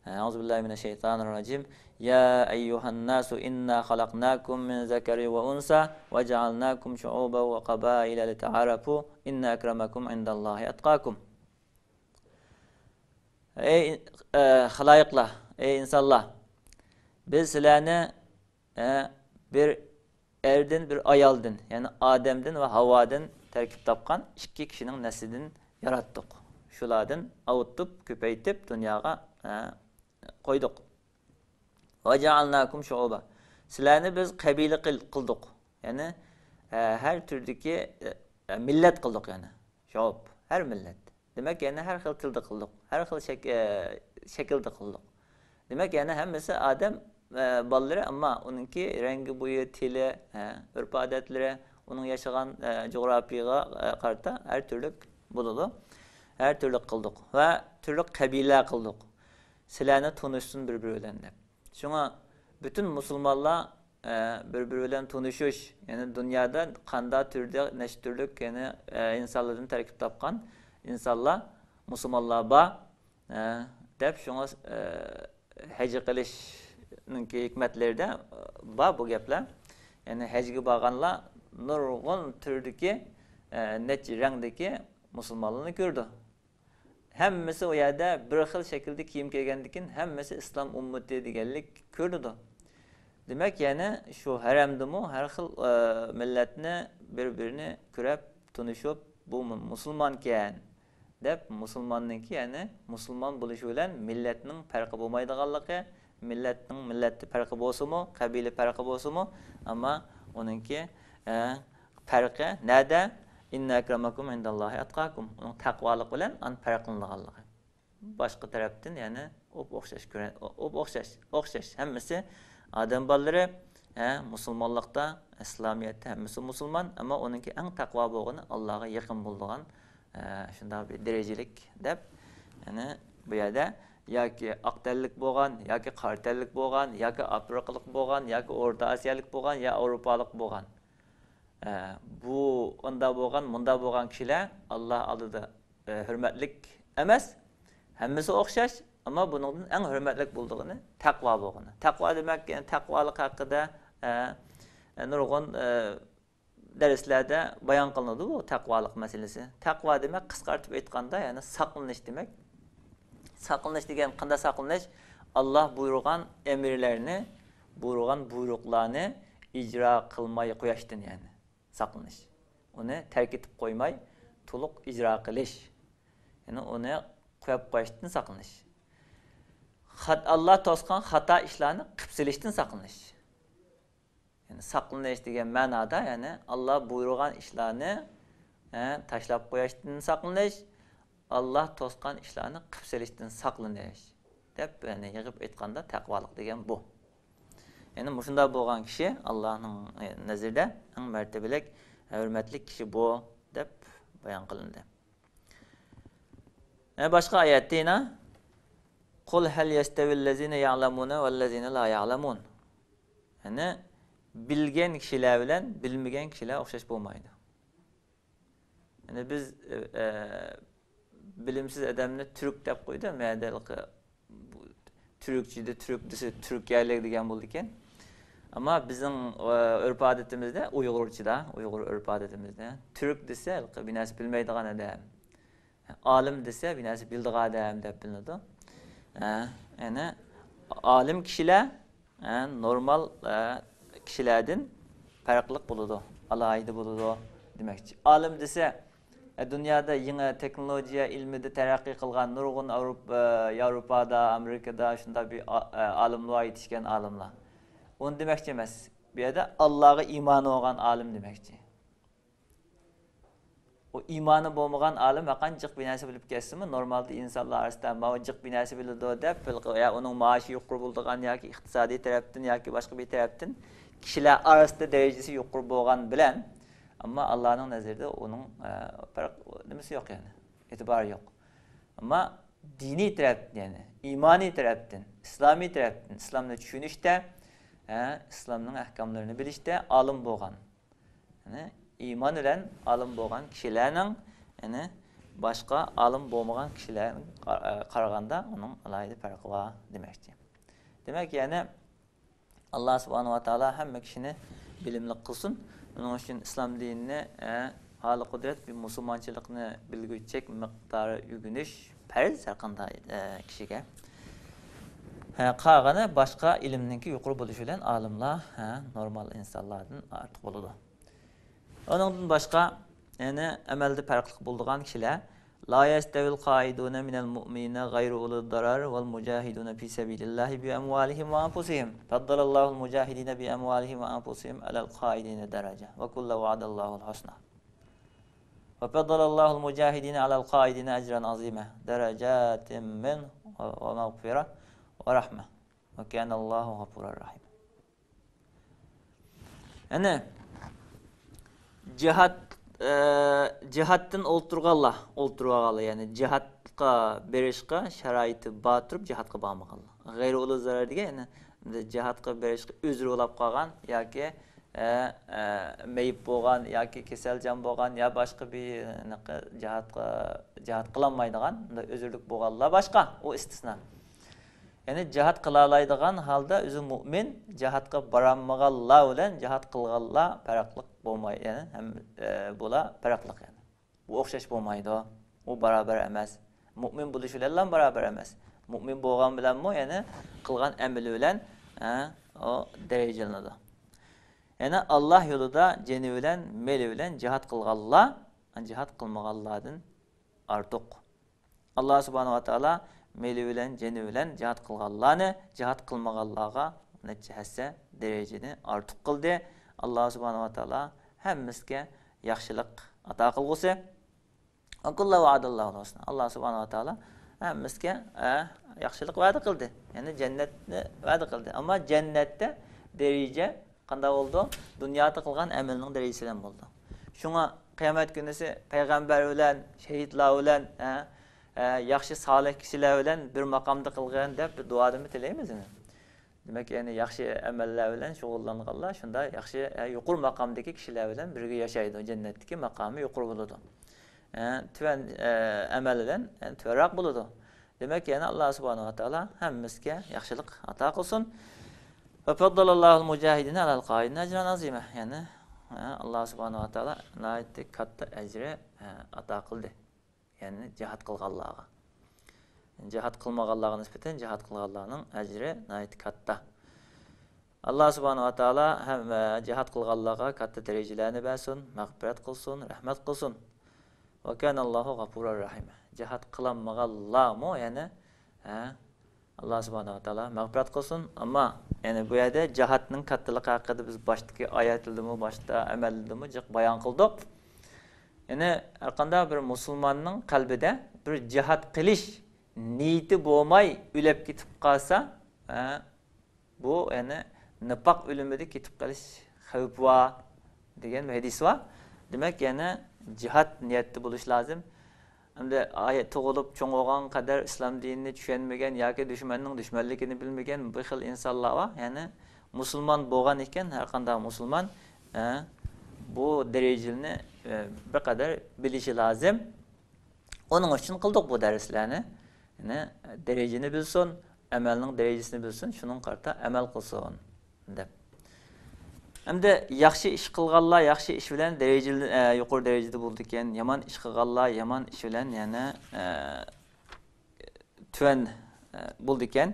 أعوذ بالله من الشيطان الرجيم. يا أيها الناس إنا خلقناكم من ذكر وأنثى وجعلناكم شعوبا وقبائل لتعارفوا إن أكرمكم عند الله أتقاكم. ئەي، ئە، خالايىقلار، ئەي ئىنسانلار، بىز سىلەرنى، ئە، بىر ئەردىن، بىر ئايالدىن، يەنى ئادەمدىن ۋە ھاۋادىن تەركىب تاپقان ئىككى كىشىنىڭ نەسلىدىن ياراتتۇق. شۇلاردىن ئاۋۇتتۇپ، كۆپەيتىپ دۇنياغا، ئە، قويدۇق. وجعلناكم شعوبا. سىلەرنى بىز قەبىلە قىل-، قىلدۇق. يەنى، ئە، ھەر تۈردىكى، ئە، مىللەت قىلدۇق يەنى. شعوب، ھەر مىللەت. دېمەك، يەنى ھەر خىل تىلدا قىلدۇق، ھەر خىل شەك-، ئە، شەكىلدە قىلدۇق. دېمەك، يەنى ھەممىسى ئادەم، ئە، بالىلىرى، ئەمما ئۇنىڭكى رەڭگى، بويى، تىلى، ئە، ئۆرپ-ئادەتلىرى، ئۇنىڭ ياشىغان، ئە، جۇغراپىيىغا، ئە، قارىتا ھەر تۈرلۈك بولىدۇ. ھەر تۈرلۈك قىلدۇق ۋە تۈرلۈك قەبىلە قىلدۇق. سىلەرنى تونۇشسۇن بىر-بىرى بىلەن دەپ. شۇڭا پۈتۈن مۇسۇلمانلار، ئە، بىر-بىرى بىلەن تونۇشۇش، يەنى دۇنيادا قانداق تۈردە، نەچچە تۈرلۈك، يەنى، ئە، ئىنسانلاردىن تەركىب تاپقان ئىنسانلار، مۇسۇلمانلار بار، ئە، دەپ شۇڭا، ئە، ھەج قىلىشنىڭكى ھېكمەتلىرىدە بار بۇ گەپلەر. يەنى ھەجگە بارغانلار نۇرغۇن تۈردىكى، ئە، نەچچە رەڭدىكى مۇسۇلمانلارنى كۆرىدۇ. ھەممىسى ئۇ يەردە بىر خىل شەكىلدە كىيىم كىيگەندىكىن، ھەممىسى ئىسلام ئۈممىتى دېگەنلىك كۆرۈنىدۇ. دېمەك، يەنى شۇ ھەرەمدىمۇ ھەر خىل، ئە، مىللەتنى بىر-بىرىنى كۆرۈپ، تونۇشۇپ، بۇ مۇ-، مۇسۇلمانكەن دەپ، مۇسۇلماننىڭكى، يەنى مۇسۇلمان بولۇشى بىلەن مىللەتنىڭ پەرقى بولمايدىغانلىقى، مىللەتنىڭ مىللەتتە پەرقى بولسىمۇ، قەبىلە پەرقى بولسىمۇ، ئەمما ئۇنىڭكى، ئە، پەرقى نەدە؟ إن أكرمكم عند الله أتقاكم. ئۇنىڭ تەقۋالىق بىلەن ئان پەرقلىنىدىغانلىقى. باشقا تەرەپتىن يەنە ئوپ-ئوخشاش كۆرە-، ئوپ-ئوخشاش، ئوخشاش. ھەممىسى ئادەم بالىلىرى، ھە، مۇسۇلمانلىقتا، ئىسلامىيەتتە ھەممىسى مۇسۇلمان، ئەمما ئۇنىڭكى ئەڭ تەقۋا بولغىنى ئاللاغا يېقىن بولىدىغان، ھە، شۇنداق بىر دەرىجىلىك دەپ، يەنى بۇ يەردە ياكى ئاق تەنلىك بولغان، ياكى قارا تەنلىك بولغان، ياكى ئافرىقىلىق بولغان، ياكى ئورتا ئاسىيالىق بولغان، يا ئاۋروپالىق بولغان. ئە، بۇ ئۇنداق بولغان، مۇنداق بولغان كىشىلەر ئاللا ئالدىدا، ئە، ھۆرمەتلىك ئەمەس. ھەممىسى ئوخشاش، ئەمما بۇنىڭدىن ئەڭ ھۆرمەتلىك بولىدىغىنى تەقۋا بولغىنى. تەقۋا دېمەك، يەنى تەقۋالىق ھەققىدە، ئە، نۇرغۇن، ئە، دەرسلەردە بايان قىلىنىدۇ بۇ تەقۋالىق مەسىلىسى. تەقۋا دېمەك، قىسقارتىپ ئېيتقاندا، يەنى ساقلىنىش دېمەك. ساقلىنىش دېگەن قانداق ساقلىنىش؟ ئاللا بۇيرۇغان ئەمىرلەرنى، بۇيرۇغان بۇيرۇقلارنى ئىجرا قىلماي قويۇشتىن، يەنى ساقلىنىش. ئۇنى تەرك ئېتىپ قويماي، تولۇق ئىجرا قىلىش. يەنى ئۇنى قويۇپ قويۇشتىن ساقلىنىش. خات-، ئاللا توسقان خاتا ئىشلارنى قىپ سېلىشتىن ساقلىنىش. يەنى ساقلىنىش دېگەن مەنادا، يەنى ئاللا بۇيرۇغان ئىشلارنى، ئە، تاشلاپ قويۇشتىن ساقلىنىش، ئاللا توسقان ئىشلارنى قىپ سېلىشتىن ساقلىنىش دەپ، يەنى يىغىپ ئېيتقاندا تەقۋالىق دېگەن بۇ. يەنى مۇشۇنداق بولغان كىشى ئاللانىڭ، ئە، نەزىرىدە ئەڭ مەرتىۋىلىك، ھۆرمەتلىك كىشى بۇ دەپ بايان قىلىندى. ئە، باشقا ئايەتتە يەنە، قل هل يستوي الذين يعلمون والذين لا يعلمون. يەنى بىلگەن كىشىلەر بىلەن بىلمىگەن كىشىلەر ئوخشاش بولمايدۇ. يەنى بىز، ئە، بىلىمسىز ئادەمنى تۈرك دەپ قويدى، مەدەلقى بۇ تۈركچىدە تۈرك دېسە تۈركىيەلىك دېگەن بولىدىكەن. ئەمما بىزنىڭ، ئە، ئۆرپ-ئادىتىمىزدە ئۇيغۇرچىدا، ئۇيغۇر ئۆرپ-ئادىتىمىزدە تۈرك دېسە ھېلىقى بىر نەرسە بىلمەيدىغان ئادەم. ئالىم دېسە بىر نەرسە بىلىدىغان ئادەم دەپ بىلىنىدۇ. ئە، يەنى ئالىم كىشىلەر، ئە، نورمال، ئە، كىشىلەردىن پەرقلىق بولىدۇ، ئالاھىدە بولىدۇ دېمەكچى. ئالىم دېسە، ئە، دۇنيادا يېڭى تېخنولوگىيە ئىلمىدا تەرەققىي قىلغان نۇرغۇن ئاۋروپا، ياۋروپادا، ئامېرىكىدا شۇنداق بىر ئا-، ئە، ئالىملار يېتىشكەن ئالىملار. ئۇنى دېمەكچى ئەمەس. بۇ يەردە ئاللاغا ئىمانى بولغان ئالىم دېمەكچى. ئۇ ئىمانى بولمىغان ئالىم ھەققانى جىق بىر نەرسە بىلىپ كەتسىمۇ، نورمالدا ئىنسانلار ئارىسىدا ماۋۇ جىق بىر نەرسە بىلىدۇ دەپ، بىر، يا ئۇنىڭ مائاشى يۇقىرى بولىدىغان ياكى ئىقتىسادىي تەرەپتىن ياكى باشقا بىر تەرەپتىن كىشىلەر ئارىسىدا دەرىجىسى يۇقىرى بولغان بىلەن، ئەمما ئاللانىڭ نەزىرىدە ئۇنىڭ، ئە، پەرق، نېمىسى يوق يەنى، ئېتىبارى يوق. ئەمما دىنىي تەرەپتىن، يەنى ئىمانىي تەرەپتىن، ئىسلامىي تەرەپتىن، ئىسلامنى چۈشىنىشتە، ھە، ئىسلامنىڭ ئەھكاملىرىنى بىلىشتە ئالىم بولغان، يەنى ئىمان بىلەن ئالىم بولغان كىشىلەرنىڭ، يەنى باشقا ئالىم بولمىغان كىشىلەرگە قارىغاندا ئۇنىڭ ئالاھىدە پەرقى بار دېمەكچى. دېمەك، يەنى ئاللا سۇبھانەھۇ ۋە تائالا ھەممە كىشىنى بىلىملىك قىلسۇن. ئۇنىڭ ئۈچۈن ئىسلام دىنىنى، ئە، ھالى قۇدرەت بىر مۇسۇلمانچىلىقنى بىلگۈچەك مىقدارى ئۆگىنىش پەرز ھەر قانداق، ئە، كىشىگە. ھە، قالغىنى باشقا ئىلىمنىڭكى يۇقىرى بولۇشى بىلەن ئالىملار، ھە، نورمال ئىنسانلاردىن ئارتۇق بولىدۇ. ئۇنىڭدىن باشقا، يەنى ئەمەلدە پەرقلىق بولىدىغان كىشىلەر، لا يستوي القاعدون من المؤمنين غير أولي الضرر والمجاهدون في سبيل الله بأموالهم وأنفسهم فضل الله المجاهدين بأموالهم وأنفسهم على القاعدين درجة وكلا وعد الله الحسنى وفضل الله المجاهدين على القاعدين أجرا عظيما درجات منه ومغفرة ورحمة وكان الله غفورا رحيما. يەنى جىھاد، ئە، جىھادتىن ئولتۇرغانلار، ئولتۇرۇۋالغانلار، يەنى جىھادقا بېرىشقا شارائىتى بار تۇرۇپ جىھادقا بارمىغانلار. غەيرىي ئۇلۇل زەرەر دېگەن، يەنى جىھادقا بېرىشقا ئۆزرى بولاپ قالغان ياكى، ئە، ئە، مېيىپ بولغان ياكى كېسەلچان بولغان يا باشقا بىر، ئە، جىھادقا، جىھاد قىلالمايدىغان، بۇنداق ئۆزرىلىك بولغانلار باشقا، ئۇ ئىستىسنا. يەنى جىھاد قىلالايدىغان ھالدا ئۆزى مۇئمىن جىھادقا بارالمىغانلار بىلەن جىھاد قىلغانلار پەرقلىق بولماي، يەنى ھەم، ئە، بۇلار پەرقلىق يەنى. بۇ ئوخشاش بولمايدۇ. ئۇ باراۋەر ئەمەس. مۇئمىن بولۇش بىلەنلا باراۋەر ئەمەس. مۇئمىن بولغان بىلەنمۇ يەنى قىلغان ئەمىلى بىلەن، ئە، ئۇ دەرىجىلىنىدۇ. يەنى ئاللا يولىدا جېنى بىلەن، مېلى بىلەن جىھاد قىلغانلار، جىھاد قىلمىغانلاردىن ئارتۇق. ئاللا سۇبھانەھۇ ۋە تائالا مېلى بىلەن، جېنى بىلەن جىھاد قىلغانلارنى جىھاد قىلمىغانلارغا نەچچە ھەسسە دەرىجىنى ئارتۇق قىلدى. ئاللا سۇبھانەھۇ ۋە تائالا ھەممىسىگە ياخشىلىق ئاتا قىلغۇسى. وكلا وعد الله الحسنى. ئاللا سۇبھانەھۇ ۋە تائالا ھەممىسىگە، ئە، ياخشىلىق ۋەدە قىلدى. يەنى جەننەتنى ۋەدە قىلدى. ئەمما جەننەتتە دەرىجە قانداق بولىدۇ؟ دۇنيادا قىلغان ئەمىلىنىڭ دەرىجىسى بىلەن بولىدۇ. شۇڭا قىيامەت كۈنىسى پەيغەمبەر بىلەن، شېھىتلار بىلەن، ھە، ھە، ياخشى سالىھ كىشىلەر بىلەن بىر ماقامدا قىلغىن دەپ بىر دۇئادىمۇ تىلەيمىز ئەمدى. دېمەك، يەنى ياخشى ئەمەللەر بىلەن شۇغۇللانغانلار شۇنداق ياخشى، ھە، يۇقىرى ماقامدىكى كىشىلەر بىلەن بىرگە ياشايدۇ. جەننەتتىكى ماقامى يۇقىرى بولىدۇ. ھە، تۆۋەن، ئە، ئەمەل بىلەن، ھە، تۆۋەنرەك بولىدۇ. دېمەك، يەنى ئاللا سۇبھانەھۇ ۋە تائالا ھەممىمىزگە ياخشىلىق ئاتا قىلسۇن. وفضل الله المجاهدين على القاعدين أجرا عظيما. يەنى، ھە، ئاللا سۇبھانەھۇ ۋە تائالا ناھايىتى كاتتا ئەجرى، ھە، ئاتا قىلدى. يەنى جىھاد قىلغانلارغا. جىھاد قىلمىغانلارغا نىسبەتەن جىھاد قىلغانلارنىڭ ئەجرى ناھايىتى كاتتا. ئاللا سۇبھانەھۇ ۋە تائالا ھەم، ئە، جىھاد قىلغانلارغا كاتتا دەرىجىلەرنى بەرسۇن، مەغپىرەت قىلسۇن، رەھمەت قىلسۇن. وكان الله غفورا رحيما. جىھاد قىلالمىغانلارمۇ يەنە، ھە، ئاللا سۇبھانەھۇ ۋە تائالا مەغپىرەت قىلسۇن. ئەمما يەنى بۇ يەردە جىھادنىڭ كاتتىلىقى ھەققىدە بىز باشتىكى ئايەتلىرىمۇ، باشتا ئەمەللىرىمۇ جىق بايان قىلدۇق. يەنى ھەرقانداق بىر مۇسۇلماننىڭ قەلبىدە بىر جىھاد قىلىش نىيىتى بولماي ئۆلۈپ كېتىپ قالسا، ھە، بۇ يەنى نىپاق ئۆلۈمىدە كېتىپ قېلىش خەۋپى بار دېگەن بىر ھەدىس بار. دېمەك، يەنى جىھاد نىيەتتە بولۇش لازىم. ئەمدى ئايەت تۇغۇلۇپ چوڭ بولغان قەدەر ئىسلام دىنىنى چۈشەنمىگەن ياكى دۈشمەننىڭ دۈشمەنلىكىنى بىلمىگەن بۇ خىل ئىنسانلار بار. يەنى مۇسۇلمان بولغان ئىكەن، ھەر قانداق مۇسۇلمان، ئە، بۇ دەرىجىنى، ئە، بىر قەدەر بىلىشى لازىم. ئۇنىڭ ئۈچۈن قىلدۇق بۇ دەرسلەرنى. يەنى دەرىجىنى بىلسۇن، ئەمەلنىڭ دەرىجىسىنى بىلسۇن، شۇنىڭغا قارىتا ئەمەل قىلسۇن دەپ. ئەمدى ياخشى ئىش قىلغانلار ياخشى ئىش بىلەن دەرىجىلى-، ئە، يۇقىرى دەرىجىدە بولىدىكەن، يامان ئىش قىلغانلار يامان ئىش بىلەن يەنە، ئە، تۆۋەن، ئە، بولىدىكەن.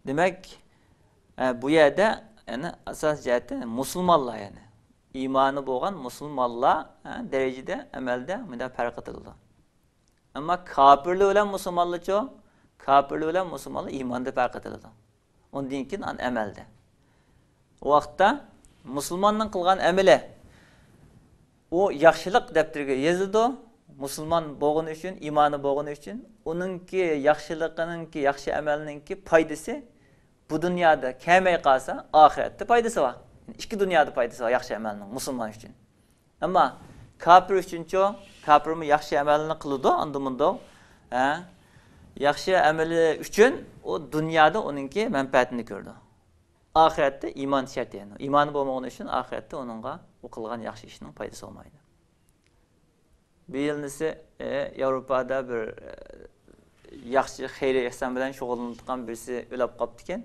دېمەك، ئە، بۇ يەردە يەنە ئاساسىي جەھەتتە مۇسۇلمانلار يەنى. ئىمانى بولغان مۇسۇلمانلار، ھە، دەرىجىدە ئەمەلدە مۇنداق پەرق ئېتىلىدۇ. ئەمما كاپىرلار بىلەن مۇسۇلمانلارچۇ؟ كاپىرلار بىلەن مۇسۇلمانلار ئىماندا پەرق ئېتىلىدۇ. ئۇندىن كېيىن ئەمەلدە. ئۇ ۋاقىتتا مۇسۇلماننىڭ قىلغان ئەمىلى ئۇ ياخشىلىق دەپتىرىگە يېزىلىدۇ. مۇسۇلمان بولغىنى ئۈچۈن، ئىمانى بولغىنى ئۈچۈن ئۇنىڭكى ياخشىلىقىنىڭكى، ياخشى ئەمەلنىڭكى پايدىسى بۇ دۇنيادا كەلمەي قالسا، ئاخىرەتتە پايدىسى بار. ئىككى دۇنيادا پايدىسى بار ياخشى ئەمەلنىڭ مۇسۇلمان ئۈچۈن. ئەمما كاپىر ئۈچۈنچۇ؟ كاپىرمۇ ياخشى ئەمەلنى قىلىدۇ، ئاندىن-مۇنداق. ھە؟ ياخشى ئەمىلى ئۈچۈن ئۇ دۇنيادا ئۇنىڭكى مەنپەئەتىنى كۆرىدۇ. ئاخىرەتتە ئىمان شەرت، يەنى ئىمانى بولمىغىنى ئۈچۈن ئاخىرەتتە ئۇنىڭغا ئۇ قىلغان ياخشى ئىشنىڭ پايدىسى بولمايدۇ. بۇ يىلنىسى، ئە، ياۋروپادا بىر، ئە، ياخشى خەير ئېھسان بىلەن شۇغۇللىنىۋاتقان بىرسى ئۆلۈپ قاپتىكەن.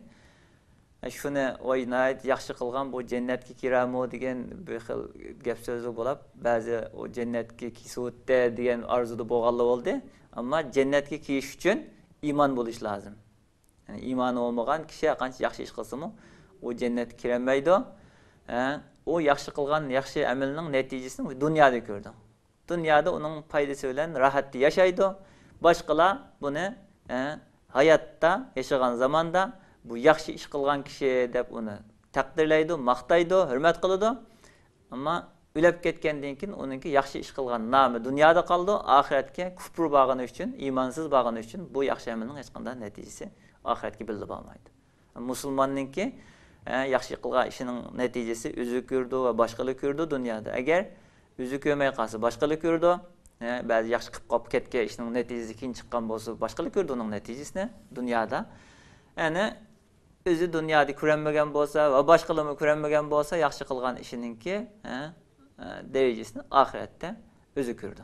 ئە، شۇنى، ۋاي، ناھايىتى ياخشى قىلغان، بۇ جەننەتكە كىرەرمۇ دېگەن بىر خىل گەپ سۆزلەر بولۇپ، بەزى ئۇ جەننەتكە كىرسىۋەتتى دېگەن ئارزۇدا بولغانلار بولدى. ئەمما جەننەتكە كىرىش ئۈچۈن ئىمان بولۇش لازىم. يەنى ئىمانى بولمىغان كىشى ھەرقانچە ياخشى ئىش قىلسىمۇ، ئۇ جەننەتكە كىرەلمەيدۇ. ھە، ئۇ ياخشى قىلغان ياخشى ئەمىلىنىڭ نەتىجىسىنى دۇنيادا كۆرىدۇ. دۇنيادا ئۇنىڭ پايدىسى بىلەن راھەتتە ياشايدۇ. باشقىلار بۇنى، ھە، ھاياتتا ياشىغان زاماندا بۇ ياخشى ئىش قىلغان كىشى دەپ ئۇنى تەقدىرلەيدۇ، ماختايدۇ، ھۆرمەت قىلىدۇ. ئەمما ئۆلۈپ كەتكەندىن كېيىن ئۇنىڭكى ياخشى ئىش قىلغان نامى دۇنيادا قالىدۇ، ئاخىرەتكە كۇپۇر بارغىنى ئۈچۈن، ئىمانسىز بارغىنى ئۈچۈن بۇ ياخشى ئەمەلنىڭ ھېچقانداق نەتىجىسى ئاخىرەتكە بىللە بارمايدۇ. مۇسۇلماننىڭكى، ئە، ياخشى قىلغان ئىشىنىڭ نەتىجىسى ئۆزى كۆرىدۇ ۋە باشقىلار كۆرىدۇ دۇنيادا. ئەگەر ئۆزى كۆرمەي قالسا، باشقىلار كۆرىدۇ. ئە، بەزى ياخشى قىلىپ قاپ كەتكەن ئىشنىڭ نەتىجىسى كېيىن چىققان بولسا، باشقىلار كۆرىدۇ ئۇنىڭ نەتىجىسىنى دۇنيادا. يەنى ئۆزى دۇنيادا كۆرەلمىگەن بولسا ۋە باشقىلارمۇ كۆرەلمىگەن بولسا، ياخشى قىلغان ئىشىنىڭكى، ھە، ھە، دەرىجىسىنى ئاخىرەتتە ئۆزى كۆرىدۇ.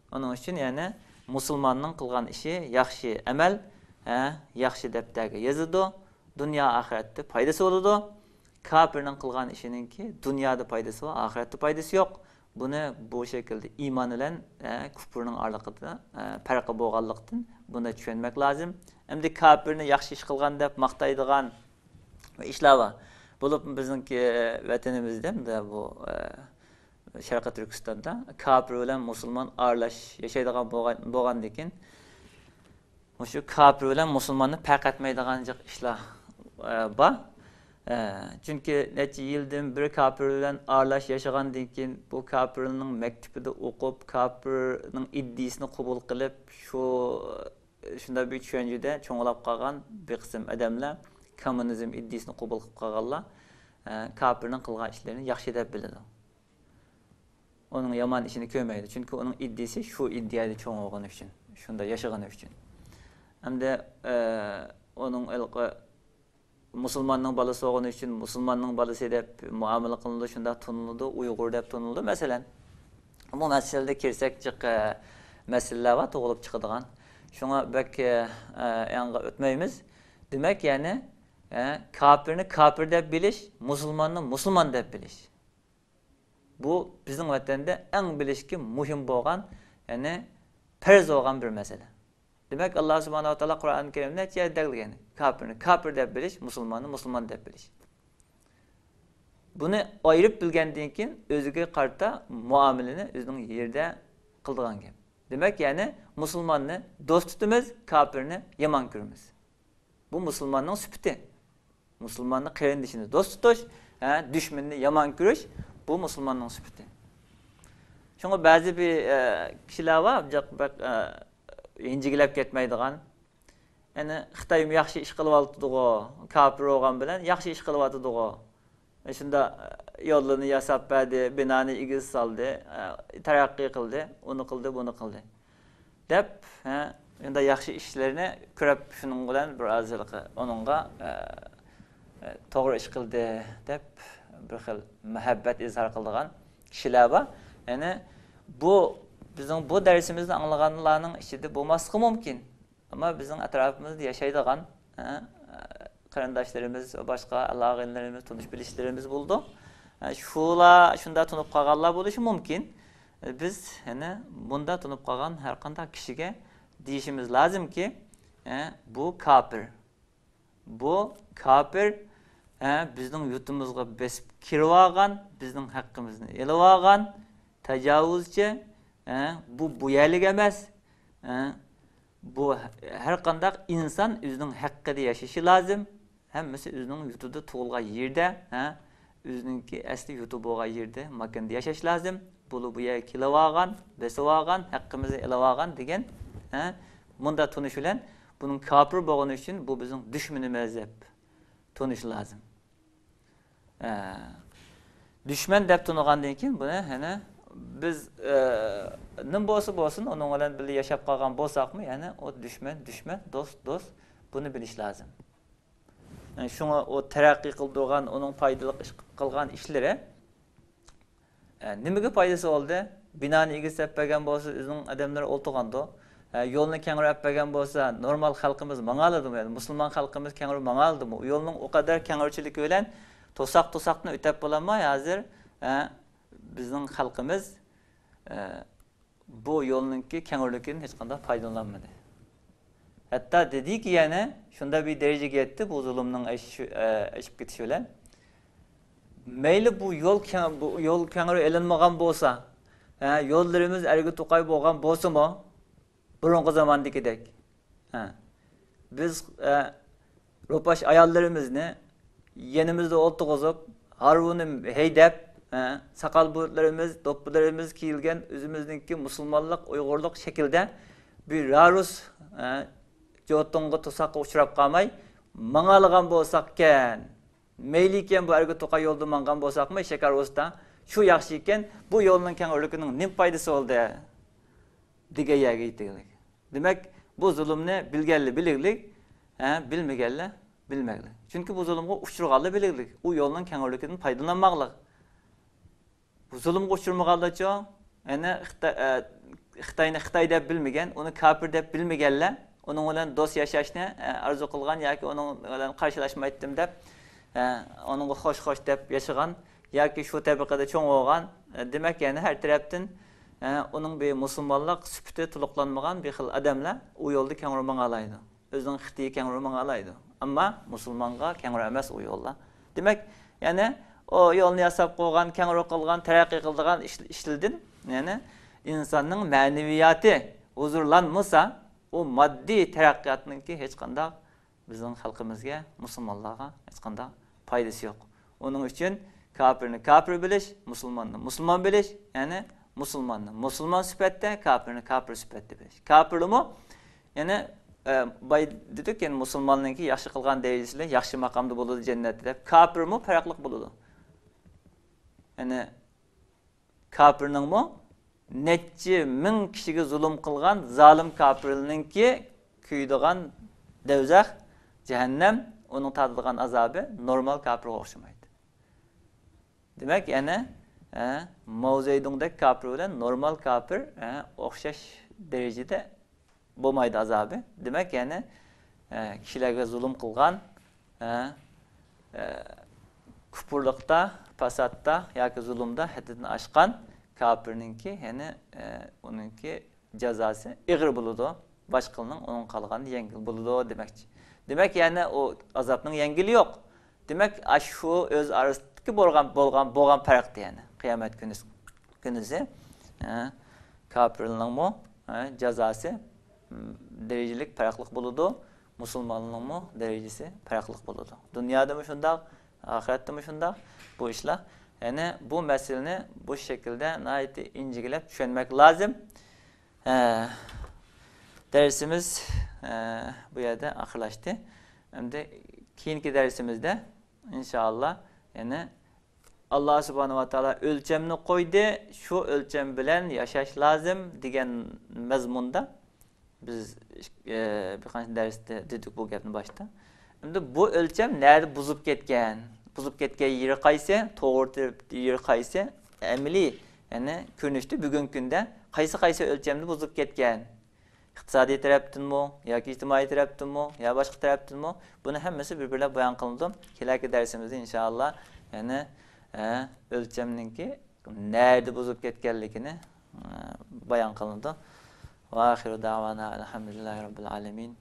ئۇنىڭ ئۈچۈن يەنى مۇسۇلماننىڭ قىلغان ئىشى ياخشى ئەمەل، ھە، ياخشى دەپتەرگە يېزىلىدۇ، دۇنيا ئاخىرەتتە پايدىسى بولىدۇ. كاپىرنىڭ قىلغان ئىشىنىڭكى دۇنيادا پايدىسى بار، ئاخىرەتتە پايدىسى يوق. بۇنى بۇ شەكىلدە ئىمان بىلەن، ئە، كۇپۇرنىڭ ئارىلىقىدا، ئە، پەرقى بولغانلىقتىن بۇنى چۈشەنمەك لازىم. ئەمدى كاپىرنى ياخشى ئىش قىلغان دەپ ماختايدىغان ئىشلار بار. بولۇپمۇ بىزنىڭكى ۋەتىنىمىزدە، بۇ، ئە، شەرقىي تۈركىستاندا كاپىر بىلەن مۇسۇلمان ئارىلاش ياشايدىغان بولغان، بولغاندىكىن، مۇشۇ كاپىر بىلەن مۇسۇلماننى پەرق ئەتمەيدىغان جىق ئىشلار، ئە، بار. ئە، چۈنكى نەچچە يىلدىن بېرى كاپىر بىلەن ئارىلاش ياشىغاندىن كېيىن، بۇ كاپىرنىڭ مەكتىپىدە ئوقۇپ، كاپىرنىڭ ئىدىيىسىنى قوبۇل قىلىپ، شۇ، شۇنداق بىر چۈشەنچىدە چوڭلاپ قالغان بىر قىسىم ئادەملەر، كوممۇنىزم ئىدىيىسىنى قوبۇل قىلىپ قالغانلار، ئە، كاپىرنىڭ قىلغان ئىشلىرىنى ياخشى دەپ بىلىدۇ. ئۇنىڭ يامان ئىشىنى كۆرمەيدۇ. چۈنكى ئۇنىڭ ئىدىيىسى شۇ ئىدىيەدە چوڭ بولغىنى ئۈچۈن، شۇنداق ياشىغىنى ئۈچۈن. ئەمدى، ئە، ئۇنىڭ ھېلىقى مۇسۇلماننىڭ بالىسى بولغىنى ئۈچۈن مۇسۇلماننىڭ بالىسى دەپ مۇئامىلە قىلىنىدۇ، شۇنداق تونۇلىدۇ، ئۇيغۇر دەپ تونۇلىدۇ، مەسىلەن. بۇ مەسىلىدە كىرسەك جىق، ئە، مەسىلىلەر بار تۇغۇلۇپ چىقىدىغان. شۇڭا بەك، ئە، ئە، يانغا ئۆتمەيمىز. دېمەك، يەنى، ئە، كاپىرنى كاپىر دەپ بىلىش، مۇسۇلماننى مۇسۇلمان دەپ بىلىش. بۇ بىزنىڭ ۋەتەندە ئەڭ بىلىشكە مۇھىم بولغان، يەنى پەرز بولغان بىر مەسىلە. دېمەك، ئاللا سۇبھانەھۇ ۋە تائالا قۇرئان كەرىمدە نەچچە يەردە دەلگىلىگەن، كاپىرنى كاپىر دەپ بىلىش، مۇسۇلماننى مۇسۇلمان دەپ بىلىش. بۇنى ئايرىپ بىلگەندىن كېيىن ئۆزىگە قارىتا مۇئامىلىنى ئۆزىنىڭ يېرىدە قىلىدىغان گەپ. دېمەك، يەنى مۇسۇلماننى دوست تۇتىمىز، كاپىرنى يامان كۆرىمىز. بۇ مۇسۇلماننىڭ سۈپىتى. مۇسۇلماننى، قېرىندىشىنى دوست تۇتۇش، ھە، دۈشمىنىنى يامان كۆرۈش، بۇ مۇسۇلماننىڭ سۈپىتى. شۇڭا بەزى بىر، ئە، كىشىلەر بار، جىق بەك، ئە، ئىنچىكىلەپ كەتمەيدىغان. يەنى خىتايمۇ ياخشى ئىش قىلىۋاتىدىغۇ، كاپىر بولغان بىلەن ياخشى ئىش قىلىۋاتىدىغۇ. شۇنداق يوللىرىنى ياساپ بەردى، بىنانى ئېگىز سالدى، تەرەققىي قىلدى، ئۇنى قىلدى، بۇنى قىلدى دەپ، ھە، شۇنداق ياخشى ئىشلىرىنى كۆرۈپ، شۇنىڭ بىلەن بىر ئاز ھېلىقى ئۇنىڭغا، ئە، ئە، توغرا ئىش قىلدى دەپ بىر خىل مۇھەببەت ئىزھار قىلىدىغان كىشىلەر بار. يەنى بۇ، بىزنىڭ بۇ دەرسىمىزنى ئاڭلىغانلارنىڭ ئىچىدە بولماسلىقى مۇمكىن. ئەمما بىزنىڭ ئەتراپىمىزدا ياشايدىغان، ھە، قېرىنداشلىرىمىز ۋە باشقا ئاغىنىلىرىمىز، تونۇش بىلىشلىرىمىز بولىدۇ. ھە، شۇلار شۇنداق تونۇپ قالغانلار بولۇشى مۇمكىن. بىز يەنە بۇنداق تونۇپ قالغان ھەر قانداق كىشىگە دېيىشىمىز لازىمكى، ھە، بۇ كاپىر. بۇ كاپىر، ھە، بىزنىڭ يۇرتىمىزغا بېسىپ كىرىۋالغان، بىزنىڭ ھەققىمىزنى ئېلىۋالغان تاجاۋۇزچى، ھە، بۇ، بۇ يەرلىك ئەمەس. ھە، بۇ ھەر قانداق ئىنسان ئۆزىنىڭ ھەققىدە ياشىشى لازىم. ھەممىسى ئۆزىنىڭ يۇرتىدا تۇغۇلغان يېرىدە، ھە، ئۆزىنىڭكى ئەسلى يۇرتى بولغان يېرىدە، ماكاندا ياشاش لازىم. بۇلار بۇ يەرگە كېلىۋالغان، بېسىۋالغان، ھەققىمىزنى ئېلىۋالغان دېگەن، ھە، مۇنداق تونۇش بىلەن بۇنىڭ كاپىر بولغىنى ئۈچۈن بۇ بىزنىڭ دۈشمىنىمىز دەپ تونۇش لازىم. ئە، دۈشمەن دەپ تونۇغاندىن كېيىن بۇنى يەنە بىز، ئە، نېمە بولسا بولسۇن، ئۇنىڭ بىلەن بىللە ياشاپ قالغان بولساقمۇ، يەنە ئۇ دۈشمەن، دۈشمەن، دوست، دوست، بۇنى بىلىش لازىم. ئە، شۇڭا ئۇ تەرەققىي قىلدۇرغان، ئۇنىڭ پايدىلىق ئىش قىلغان ئىشلىرى، ئە، نېمىگە پايدىسى بولدى؟ بىنانى ئېگىز سېلىپ بەرگەن بولسا، ئۆزىنىڭ ئادەملىرى ئولتۇرغاندۇ. ئە، يولنى كەڭرى ئېلىپ بەرگەن بولسا، نورمال خەلقىمىز ماڭالىدىمۇ؟ يەنى مۇسۇلمان خەلقىمىز كەڭرى ماڭالىدىمۇ؟ ئۇ يولنىڭ ئۇ قەدەر كەڭرىچىلىكى بىلەن توساق-توساقتىن ئۆتەپ بولالماي ھازىر، ئە، بىزنىڭ خەلقىمىز، ئە، بۇ يولنىڭكى كەڭرىلىكىدىن ھېچقانداق پايدىلانمىدى. ھەتتا دېدىكى، يەنە شۇنداق بىر دەرىجىگە يەتتى، بۇ زۇلۇمنىڭ ئېشىشى، ئە، ئېشىپ كېتىشى بىلەن. مەيلى بۇ يول كەڭ-، بۇ يول كەڭرى ئېلىنمىغان بولسا، ھە، يوللىرىمىز ئەرگە توقاي بولغان بولسىمۇ، بۇرۇنقى زاماندىكىدەك، ھە، بىز، ئە، روپاش ئاياللىرىمىزنى يېنىمىزدا ئولتۇرغۇزۇپ، ھارۋىنى ھەيدەپ، ھە، ساقال بۇرۇتلىرىمىز، دوپپىلىرىمىز كىيىلگەن، ئۆزىمىزنىڭكى مۇسۇلمانلىق، ئۇيغۇرلۇق شەكىلدە بىر رارۇس، ھە، جوتۇڭغا توساققا ئۇچراپ قالماي ماڭالىغان بولساقكەن. مەيلىكەن، بۇ ئەرگە توقاي يولدا ماڭغان بولساقمۇ، شەكەر ئۇستا، شۇ ياخشىكەن، بۇ يولنىڭ كەڭرىلىكىنىڭ نېمە پايدىسى بولدى؟ دېگەن يەرگە يېتىگلىك. دېمەك، بۇ زۇلۇمنى بىلگەنلەر بىلىگلىك، ھە، بىلمىگەنلەر بىلمەگلىك. چۈنكى بۇ زۇلۇمغا ئۇچرىغانلار بىلىگلىك، ئۇ يولنىڭ كەڭرىلىكىدىن پايدىلانماقلىق. بۇ زۇلۇمغا ئۇچرىمىغانلارچۇ؟ يەنى خىتا-، ئە، خىتاينى خىتاي دەپ بىلمىگەن، ئۇنى كاپىر دەپ بىلمىگەنلەر، ئۇنىڭ بىلەن دوست ياشاشنى، ئە، ئارزۇ قىلغان ياكى ئۇنىڭ بىلەن قارشىلاشمايتتىم دەپ، ئە، ئۇنىڭغا خوش خوش دەپ ياشىغان ياكى شۇ تەبىقىدە چوڭ بولغان، ئە، دېمەك، يەنى ھەر تەرەپتىن، ئە، ئۇنىڭ بىر مۇسۇلمانلىق سۈپىتى تولۇقلانمىغان بىر خىل ئادەملەر ئۇ يولدا كەڭرى ماڭالايدۇ. ئۆزىنىڭ خىتىيى كەڭرى ماڭالايدۇ. ئەمما مۇسۇلمانغا كەڭرى ئەمەس ئۇ يوللار. دېمەك، يەنى ئۇ يولنى ياساپ قويغان، كەڭرى قىلغان، تەرەققىي قىلىدىغان ئىش-، ئىشلىرىدىن، يەنى ئىنساننىڭ مەنىۋىياتى ھۇزۇرلانمىسا، ئۇ ماددىي تەرەققىياتنىڭكى ھېچقانداق بىزنىڭ خەلقىمىزگە، مۇسۇلمانلارغا ھېچقانداق پايدىسى يوق. ئۇنىڭ ئۈچۈن كاپىرنى كاپىر بىلىش، مۇسۇلماننى مۇسۇلمان بىلىش، يەنى مۇسۇلماننى مۇسۇلمان سۈپەتتە، كاپىرنى كاپىر سۈپەتتە بىلىش. كاپىرلىمۇ، يەنى، ئە، باي دېدۇق، يەنى مۇسۇلماننىڭكى ياخشى قىلغان دەرىجىسى بىلەن ياخشى ماقامدا بولىدۇ جەننەتتە دەپ. كاپىرمۇ پەرقلىق بولىدۇ. يەنى كاپىرنىڭمۇ نەچچە مىڭ كىشىگە زۇلۇم قىلغان زالىم كاپىرنىڭكى كۆيىدىغان دەۋزەخ، جەھەننەم، ئۇنىڭ تارتىدىغان ئازابى نورمال كاپىرغا ئوخشىمايدۇ. دېمەك، يەنى، ئە، ماۋزېدۇڭدەك كاپىر بىلەن نورمال كاپىر، ئە، ئوخشاش دەرىجىدە بولمايدۇ ئازابى. دېمەك، يەنى، ئە، كىشىلەرگە زۇلۇم قىلغان، ئە، ئە، كۇپۇرلۇقتا، پاساتتا ياكى زۇلۇمدا ھەددىدىن ئاشقان كاپىرنىڭكى، يەنى، ئە، ئۇنىڭكى جازاسى ئېغىر بولىدۇ، باشقىلىرىنىڭ ئۇنىڭغا قارىغاندا يەڭگىل بولىدۇ دېمەكچى. دېمەك، يەنى ئۇ ئازابنىڭ يەڭگىلى يوق. دېمەك، ئاشۇ ئۆز ئارىسىدىكى بولغان، بولغان، بولغان پەرقتە يەنى قىيامەت كۈنىسى، كۈنىسى، ھە، كاپىرنىڭمۇ، ھە، جازاسى، م، دەرىجىلىك پەرقلىق بولىدۇ، مۇسۇلماننىڭمۇ دەرىجىسى پەرقلىق بولىدۇ. دۇنيادىمۇ شۇنداق، ئاخىرەتتىمۇ شۇنداق بۇ ئىشلار. يەنى بۇ مەسىلىنى بۇ شەكىلدە ناھايىتى ئىنچىكىلەپ چۈشەنمەك لازىم. ھە، دەرسىمىز، ھە، بۇ يەردە ئاخىرلاشتى. ئەمدى كېيىنكى دەرسىمىزدە، ئىنشائاللا، يەنى ئاللا سۇبھانەھۇ ۋە تائالا ئۆلچەمنى قويدى، شۇ ئۆلچەم بىلەن ياشاش لازىم دېگەن مەزمۇندا بىز، ئە، بىر قانچە دەرستە دېدۇق بۇ گەپنى باشتا. ئەمدى بۇ ئۆلچەم نەدە بۇزۇپ كەتكەن؟ بۇزۇپ كەتكەن يېرى قايسى؟ توغرا تەرەپ يېرى قايسى؟ ئەمەلىي، يەنى كۆرۈنۈشتە بۈگۈنكى كۈندە قايسى، قايسى ئۆلچەمدە بۇزۇپ كەتكەن؟ ئىقتىسادىي تەرەپتىنمۇ ياكى ئىجتىمائىي تەرەپتىنمۇ يا باشقا تەرەپتىنمۇ؟ بۇنى ھەممىسى بىر-بىرلەپ بايان قىلىنىدۇ. كېلەكى دەرسىمىزدە ئىنشائاللا، يەنى، ئە، ئۆلچەمنىڭكى نەدە بۇزۇپ كەتكەنلىكىنى، ئە، بايان قىلىنىدۇ. ۋە ئاخىرۇ دەۋانا ئەلھەمدۇلىللاھى رەببىل ئالەمىن.